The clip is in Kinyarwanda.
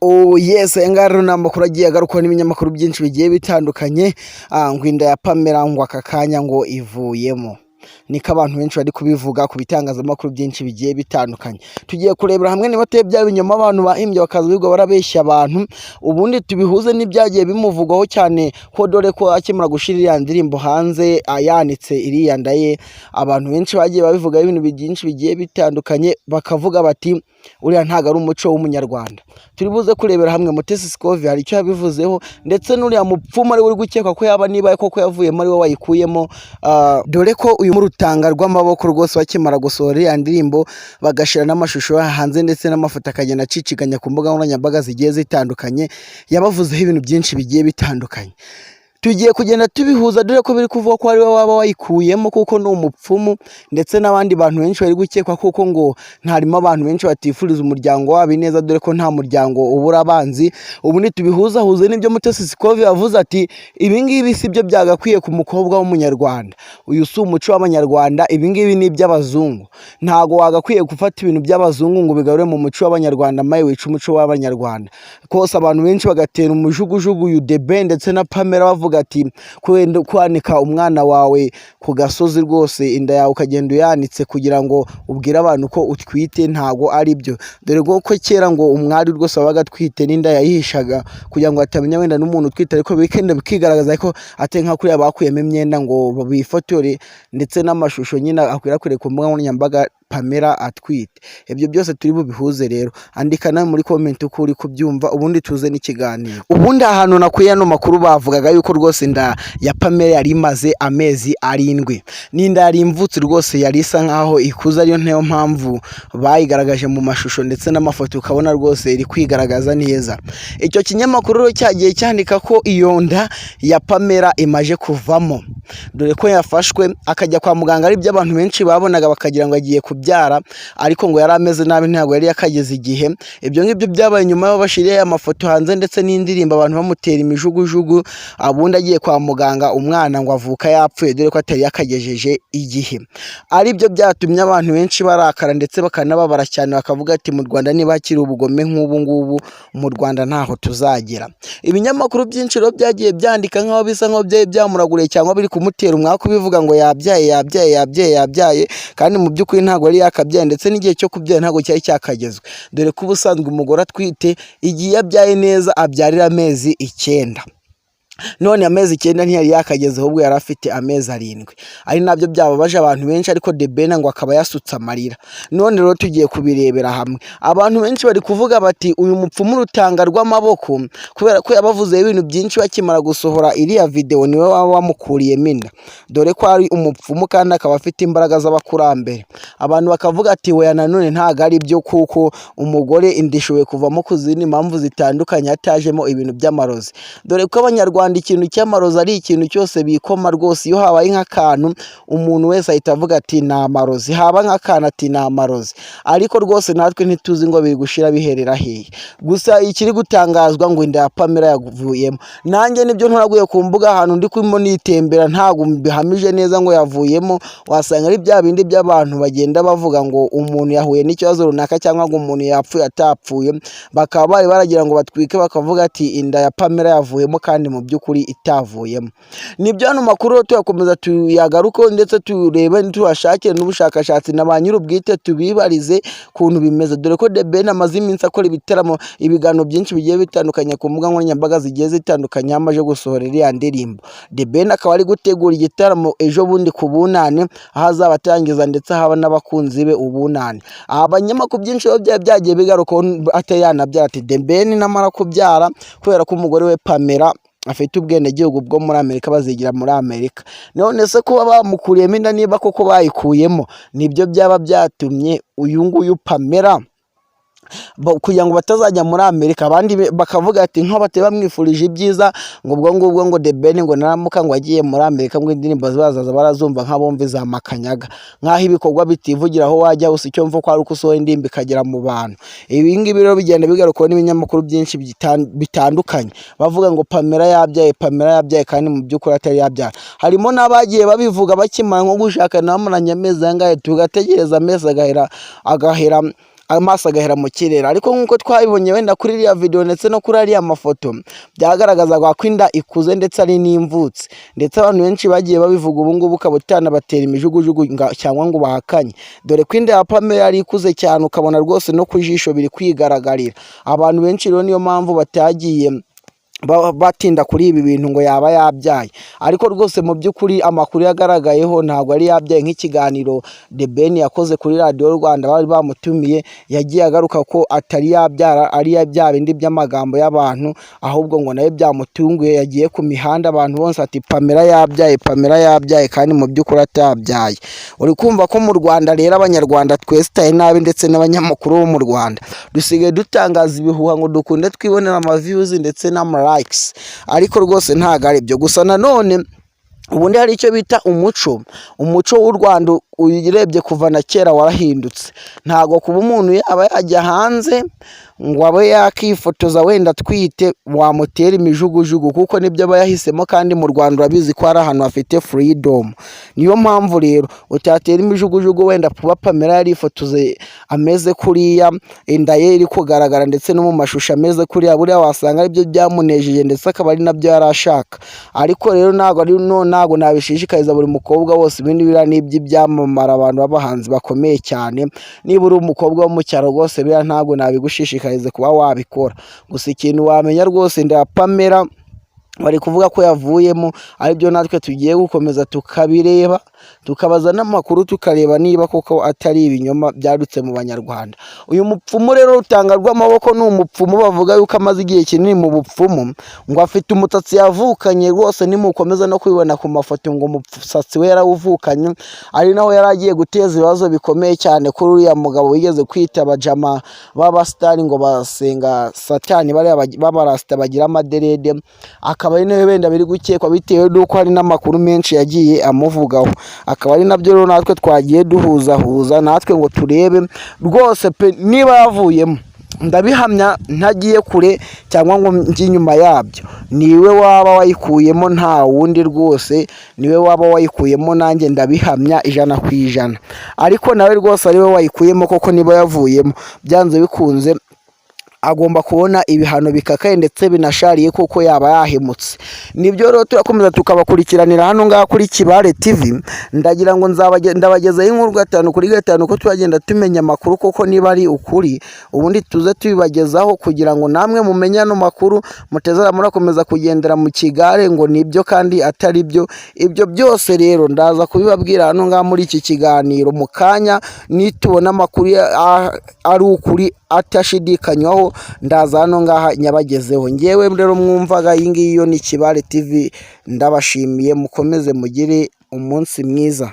Oh yes, aya ngaya rero ni amakuru agiye agarukwaho n'ibinyamakuru byinshi bigiye bitandukanye. Ngo inda ya Pamela ngo aka kanya ngo ivuyemo, niko abantu benshi bari kubivuga ku bitangazamakuru byinshi bigiye bitandukanye. Tugiye kurebera hamwe niba atari bya binyoma abantu bahimbye bakaza birirwa barabeshya abantu, ubundi tubihuze n'ibyagiye bimuvugwaho cyane, ko dore ko akimara gushyira iriya ndirimbo hanze ayanitse iriya nda ye, abantu benshi bagiye babivugaho ibintu byinshi bigiye bitandukanye, bakavuga bati uriya ntabwo ari umuco w'Umunyarwanda. Turi buze kurebera hamwe Mutesi Scovia hari icyo yabivuzeho, ndetse n'uriya mupfumu ari we uri gukekwa ko yaba niba koko yavuyemo ari we wayikuyemo, dore ko uyu murutanga rw'amaboko rwose bakimara gusohora iriya ndirimbo bagashyira n'amashusho hanze ndetse n'amafoto akagenda acicikanya ku mbuga nkoranyambaga zigiye zitandukanye, yabavuzeho ibintu byinshi bigiye bitandukanye. Tugiye kugenda tubihuza, dore ko biri kuvuga ko ari we waba wayikuyemo kuko ni umupfumu, ndetse n'abandi bantu benshi bari gukekwa kuko ngo ntarimo abantu benshi batifuriza umuryango wabo ineza, dore ko nta muryango ubura abanzi. Ubundi tubihuzahuze n'ibyo Mutesi Scovia yavuze ati ibi ngibi si byo byagakwiye ku mukobwa w'Umunyarwanda, uyu si umuco w'Abanyarwanda, ibi ngibi ni iby'abazungu. Ntago wagakwiye gufata ibintu by'abazungu ngo ubigarure mu muco w'Abanyarwanda maze wice umuco w'Abanyarwanda kose. Abantu benshi bagatera umujugujugu uyu The Ben ndetse na Pamela, bavuga ati kwenda kwanika umwana wawe ku gasozi rwose, inda yawe ukagenda uyanitse kugira ngo ubwire abantu ko utwite, ntago ari byo, dore ko kera ngo umwari rwose wabaga atwite n'inda yayihishaga kugira ngo atamenya wenda n'umuntu utwite, ariko bikenda bikigaragaza ko atari nka kuriya bakuyemo imyenda ngo bifotore ndetse n'amashusho nyine akwirakwire ku mbuga nkoranyambaga Pamela atwite. Ibyo byose turi bubihuze rero. Andika nawe muri comment uko uri kubyumva, ubundi tuze n'ikiganiro. Ubundi ahantu nakuye ano makuru, bavugaga yuko rwose inda ya Pamela yari imaze amezi 7, n'inda yari imvutsi rwose, yari isa nkaho ikuze, ariyo niyo mpamvu bayigaragaje mu mashusho ndetse n'amafoto, ukabona rwose iri kwigaragaza neza. Icyo kinyamakuru rero cyagiye cyandika ko iyo nda ya Pamela imaje kuvamo, dore ko yafashwe akajya kwa muganga, ari byo abantu benshi babonaga bakagira ngo agiye kubyara, ariko ngo yari ameze nabi, ntabwo yari yakageze igihe. Ibyo ngibyo byabaye nyuma y'aho bashyiriye amafoto hanze ndetse n'indirimbo, abantu bamutera imijugujugu, ubundi agiye kwa muganga umwana ngo avuka yapfuye, dore ko atari yakagejeje igihe. Ari byo byatumye abantu benshi barakara ndetse bakanababara cyane, bakavuga ati mu Rwanda niba hakiri ubugome nk'ubu ngubu, mu Rwanda ntaho tuzagera. Ibinyamakuru byinshi rero byagiye byandika nk'aho bisa nk'aho byari byamuraguriye cyangwa biri kumutera umwaku, bivuga ngo yabyaye, yabyaye, yabyaye, yabyaye, kandi mu by'ukuri ntabwo yari yakabyaye, ndetse n'igihe cyo kubyara ntabwo cyari cyakagezwe, dore ko ubusanzwe umugore atwite igihe abyaye neza abyarira amezi 9. None amezi 9 ntiyari yakageze, ahubwo yari afite amezi 7, ari nabyo byababaje abantu benshi, ariko The Ben ngo akaba yasutse amarira. None rero tugiye kubirebera hamwe. Abantu benshi bari kuvuga bati uyu mupfumu rutanga rw'amaboko, kubera ko yabavuzeho ibintu byinshi bakimara gusohora iriya videwo, niwe waba wamukuriyemo inda, dore ko ari umupfumu kandi akaba afite imbaraga z'abakurambere. Abantu bakavuga ati weya, nanone ntabwo ari byo, kuko umugore inda ishoboye kuvamo ku zindi mpamvu zitandukanye hatajemo ibintu by'amarozi, dore ko Abanyarwanda ikintu cy'amarozi ari ikintu cyose bikoma rwose. Iyo habaye nk'akantu, umuntu wese ahita avuga ati ni amarozi, haba nk'akantu ati ni amarozi, ariko rwose natwe ntituzi ngo biri gushira biherera hehe. Gusa ikiri gutangazwa ngo inda ya Pamela yavuyemo, nanjye nibyo ntoraguye ku mbuga ahantu ndi kurimo nitembera, ntabwo mbihamije neza ngo yavuyemo. Wasanga ari bya bindi by'abantu bagenda bavuga ngo umuntu yahuye n'ikibazo runaka cyangwa ngo umuntu yapfuye atapfuye, bakaba bari baragira ngo batwike, bakavuga ati inda ya Pamela yavuyemo kandi mu by'ukuri itavuyemo. Nibyo, hano makuru rero tuyakomeza tuyagarukeho, ndetse turebe tuhashakire n'ubushakashatsi na ba nyir'ubwite tubibarize ukuntu bimeze, dore ko The Ben amaze iminsi akora ibitaramo, ibiganiro byinshi bigiye bitandukanye ku mbuga nkoranyambaga zigiye zitandukanye, aho amaze gusohora iriya ndirimbo. The Ben akaba ari gutegura igitaramo ejo bundi ku Bunani, aho azaba atangiza ndetse haba n'abakunzi be ubunani. Abanyamakuru byinshi rero byari byagiye bigarukaho atari yanabyara, ati The Ben namara kubyara, kubera ko umugore we Pamela afite ubwenegihugu bwo muri Amerika, bazigira muri Amerika. None se kuba bamukuriyemo inda, niba koko bayikuyemo, nibyo byaba byatumye uyu nguyu Pamela kugira ngo batazajya muri Amerika? Abandi bakavuga ati nko batari bamwifurije ibyiza, ngo ubwo ngubwo ngo The Ben ngo naramuka ngo agiye muri Amerika, ngo indirimbo bazaza barazumva nk'abumva za Makanyaga, nk'aho ibikorwa bitivugira aho wajya hose, icyo mva ko ari uko usohora indirimbo ikagera mu bantu. Ibi ngibi rero bigenda bigarukwaho n'ibinyamakuru byinshi bitandukanye, bavuga ngo Pamela yabyaye, Pamela yabyaye, kandi mu by'ukuri atari yabyara. Harimo n'abagiye babivuga bakimara nko gushakana, bamaranye amezi angahe, tugategereza amezi agahera agahera. amaso agahera mu kirere. Ariko nk'uko twabibonye wenda kuri iriya video ndetse no kuri ariya mafoto, byagaragazaga ko inda ikuze ndetse ari n'imvutsi, ndetse abantu benshi bagiye babivuga. Ubu ngubu ukaba utanabatera imijugujugu cyangwa ngo bahakanye, dore ko inda ya Pamela yari ikuze cyane, ukabona rwose no ku jisho biri kwigaragara. Abantu benshi rero niyo mpamvu batagiye batinda kuri ibi bintu ngo yaba yabyaye. Ariko rwose mu by'ukuri amakuru yagaragayeho ntabwo yari yabyaye. Nk'ikiganiro The Ben yakoze kuri Radiyo Rwanda bari bamutumiye, yagiye agaruka ko atari yabyara, ari bya bindi by'amagambo y'abantu, ahubwo ngo nawe byamutunguye. Yagiye ku mihanda, abantu bose ati: "Pamela yabyaye, Pamela yabyaye," kandi mu by'ukuri atabyaye. Uri kumva ko mu Rwanda rero Abanyarwanda twesitaye nabi, ndetse n'abanyamakuru bo mu Rwanda dusigaye dutangaza ibihuha ngo dukunde twibonera amaviews ndetse n'amalikes, ariko rwose ntabwo ari byo. Gusa nanone ubundi hari icyo bita umuco. Umuco w'u Rwanda urebye kuva na kera warahindutse. Ntabwo kuba umuntu yaba yajya hanze ngo abe yakifotoza wenda atwite wamutera imijugujugu, kuko nibyo aba yahisemo, kandi mu Rwanda urabizi ko hari ahantu hafite freedom. Niyo mpamvu rero utatera imijugujugu wenda kuba Pamela yarifotoze ameze kuriya, inda ye iri kugaragara, ndetse no mu mashusho ameze kuriya. Buriya wasanga aribyo byamunejeje, ndetse akaba ari nabyo yari ashaka. Ariko rero ntabwo ari no ntabwo nabishishikariza buri mukobwa wose. Ibindi biriya ni iby'ibyamamare, abantu b'abahanzi bakomeye cyane. Niba uri umukobwa wo mu cyaro, rwose biriya ntabwo nabigushishikariza kuba wabikora. Gusa ikintu wamenya rwose, inda ya Pamela bari kuvuga ko yavuyemo, aribyo natwe tugiye gukomeza tukabireba, tukabaza n'amakuru, tukareba niba koko atari ibinyoma byadutse mu Banyarwanda. Uyu mupfumu rero Rutanga rw'Amaboko ni umupfumu bavuga yuko amaze igihe kinini mu bupfumu, ngo afite umusatsi yavukanye. Rwose nimukomeza no kubibona ku mafoto, ngo umusatsi we yarawuvukanye, ari naho yari agiye guteza ibibazo bikomeye cyane kuri uriya mugabo wigeze kwita abajama b'abasitari ngo basenga Satani, bariya b'abarasita bagira amadreads, akaba ari nawe wenda biri gukekwa bitewe n'uko hari n'amakuru menshi yagiye amuvugaho. Akaba ari nabyo rero natwe twagiye duhuzahuza natwe ngo turebe rwose pe niba yavuyemo. Ndabihamya ntagiye kure cyangwa ngo njye inyuma yabyo, niwe waba wayikuyemo, nta wundi rwose, niwe waba wayikuyemo, nanjye ndabihamya 100%. Ariko nawe rwose ariwe wayikuyemo koko, niba yavuyemo, byanze bikunze agomba kubona ibihano bikakaye ndetse binashariye, kuko yaba yahemutse. Nibyo rero turakomeza tukabakurikiranira hano ngaha kuri Kibare TV. Ndagira ngo ndabagezaho inkuru 5 kuri 5, ko turagenda tumenya amakuru koko niba ari ukuri, ubundi tuze tubibagezaho kugira ngo namwe mumenye ano makuru, mutazajya murakomeza kugendera mu kigare ngo nibyo kandi atari byo. Ibyo byose rero ndaza kubibabwira hano ngaha muri iki kiganiro mu kanya. Nitubona amakuru ari ukuri atashidikanywaho, ndaza hano ngaha nyabagezeho. Ngewe rero mwumvaga iyi ngiyi yo ni Kibare TV. Ndabashimiye, mukomeze mugire umunsi mwiza.